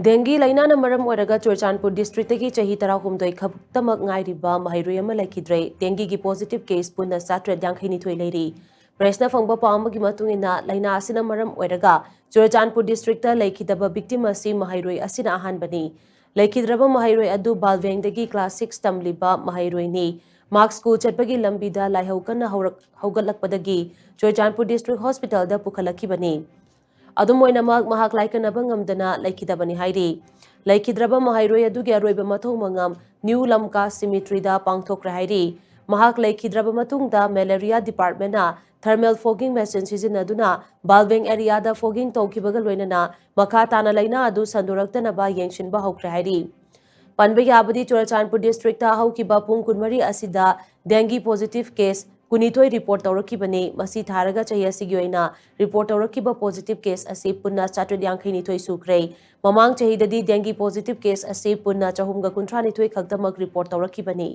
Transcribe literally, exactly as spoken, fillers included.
ꯗꯦꯡꯒꯤ ꯂꯥꯏꯅꯥꯅ ꯃꯔꯝ ꯑꯣꯏꯔꯒ ꯆꯨꯔꯆꯥꯟꯄꯨꯔ ꯗꯤꯁꯇ꯭ꯔꯤꯛꯇꯒꯤ ꯆꯍꯤ ꯇꯔꯥꯍꯨꯝꯗꯣꯏ ꯈꯛꯇꯃꯛ ꯉꯥꯏꯔꯤꯕ ꯃꯍꯩꯔꯣꯏ ꯑꯃ ꯂꯩꯈꯤꯗ꯭ꯔꯦ꯫ ꯗꯦꯡꯒꯤꯒꯤ ꯄꯣꯖꯤꯇꯤꯚ ꯀꯦꯁ ꯄꯨꯟꯅ ꯆꯥꯇ꯭ꯔꯦꯠ ꯌꯥꯡꯈꯩꯅꯤꯊꯣꯏ ꯂꯩꯔꯤ꯫ ꯄ꯭ꯔꯦꯁꯅ ꯐꯪꯕ ꯄꯥꯎ ꯑꯃꯒꯤ ꯃꯇꯨꯡ ꯏꯟꯅ, ꯂꯥꯏꯅꯥ ꯑꯁꯤꯅ ꯃꯔꯝ ꯑꯣꯏꯔꯒ ꯆꯨꯔꯆꯥꯟꯄꯨꯔ ꯗꯤꯁꯇ꯭ꯔꯤꯛꯇ ꯂꯩꯈꯤꯗꯕ ꯚꯤꯛꯇꯤꯝ ꯑꯁꯤ ꯃꯍꯩꯔꯣꯏ ꯑꯁꯤꯅ ꯑꯍꯥꯟꯕꯅꯤ꯫ ꯂꯩꯈꯤꯗ꯭ꯔꯕ ꯃꯍꯩꯔꯣꯏ ꯑꯗꯨ ꯕꯥꯜꯕꯦꯡꯗꯒꯤ ꯀ꯭ꯂꯥꯁ ꯁꯤꯛꯁ ꯇꯝꯂꯤꯕ ꯃꯍꯩꯔꯣꯏꯅꯤ꯫ ꯃꯍꯥꯛ ꯁ꯭ꯀꯨꯜ ꯆꯠꯄꯒꯤ ꯂꯝꯕꯤꯗ ꯂꯥꯏꯍꯧ ꯀꯟꯅ ꯍꯧꯔꯛ-, ꯍꯧꯒꯠꯂꯛꯄꯗꯒꯤ ꯆꯨꯔꯆꯥꯟꯄꯨꯔ ꯗꯤꯁꯇ꯭ꯔꯤꯛ ꯍꯣꯁꯄꯤꯇꯥꯜꯗ ꯄꯨꯈꯠꯂꯛꯈꯤꯕꯅꯤ꯫ ꯑꯗꯨꯝ ꯑꯣꯏꯅꯃꯛ, ꯃꯍꯥꯛ ꯂꯥꯏꯀꯠꯅꯕ ꯉꯝꯗꯅ ꯂꯩꯈꯤꯗꯕꯅꯤ ꯍꯥꯏꯔꯤ꯫ ꯂꯩꯈꯤꯗ꯭ꯔꯕ ꯃꯍꯩꯔꯣꯏ ꯑꯗꯨꯒꯤ ꯑꯔꯣꯏꯕ ꯃꯊꯧ ꯃꯉꯝ ꯅ꯭ꯌꯨ ꯂꯝꯀꯥ ꯁꯤꯃꯤꯇ꯭ꯔꯤꯗ ꯄꯥꯡꯊꯣꯛꯈ꯭ꯔꯦ ꯍꯥꯏꯔꯤ꯫ ꯃꯍꯥꯛ ꯂꯩꯈꯤꯗ꯭ꯔꯕ ꯃꯇꯨꯡꯗ ꯃꯦꯂꯦꯔꯤꯌꯥ ꯗꯤꯄꯥꯔꯠꯃꯦꯟꯅ ꯊꯔꯃꯦꯜ ꯐꯣꯒꯤꯡ ꯃꯦꯆꯤꯟ ꯁꯤꯖꯤꯟꯅꯗꯨꯅ ꯕꯥꯜꯕꯦꯡ ꯑꯦꯔꯤꯌꯥꯗ ꯐꯣꯒꯤꯡ ꯇꯧꯈꯤꯕꯒ ꯂꯣꯏꯅꯅ ꯃꯈꯥ ꯇꯥꯅ ꯂꯥꯏꯅꯥ ꯑꯗꯨ ꯁꯟꯗꯣꯔꯛꯇꯅꯕ ꯌꯦꯡꯁꯤꯟꯕ ꯍꯧꯈ꯭ꯔꯦ ꯍꯥꯏꯔꯤ꯫ ꯄꯟꯕ ꯌꯥꯕꯗꯤ, ꯆꯨꯔꯆꯥꯟꯄꯨꯔ ꯗꯤꯁꯇ꯭ꯔꯤꯛꯇ ꯍꯧꯈꯤꯕ ꯄꯨꯡ ꯀꯨꯟꯃꯔꯤ ꯑꯁꯤꯗ ꯗꯦꯡꯒꯤ ꯄꯣꯖꯤꯇꯤꯚ ꯀꯦꯁ ꯀꯨꯟꯅꯤꯊꯣꯏ ꯔꯤꯄꯣꯔꯠ ꯇꯧꯔꯛꯈꯤꯕꯅꯤ꯫ ꯃꯁꯤ ꯊꯥꯔꯒ ꯆꯍꯤ ꯑꯁꯤꯒꯤ ꯑꯣꯏꯅ ꯔꯤꯄꯣꯔꯠ ꯇꯧꯔꯛꯈꯤꯕ ꯄꯣꯖꯤꯇꯤꯚ ꯀꯦꯁ ꯑꯁꯤ ꯄꯨꯟꯅ ꯆꯥꯇ꯭ꯔꯦꯠ ꯌꯥꯡꯈꯩꯅꯤꯊꯣꯏ ꯁꯨꯈ꯭ꯔꯦ꯫ ꯃꯃꯥꯡ ꯆꯍꯤꯗꯗꯤ ꯗꯦꯡꯒꯤ ꯄꯣꯖꯤꯇꯤꯚ ꯀꯦꯁ ꯑꯁꯤ ꯄꯨꯟꯅ ꯆꯍꯨꯝꯒ ꯀꯨꯟꯊ꯭ꯔꯥꯅꯤꯊꯣꯏ ꯈꯛꯇꯃꯛ ꯔꯤꯄꯣꯔꯠ ꯇꯧꯔꯛꯈꯤꯕꯅꯤ꯫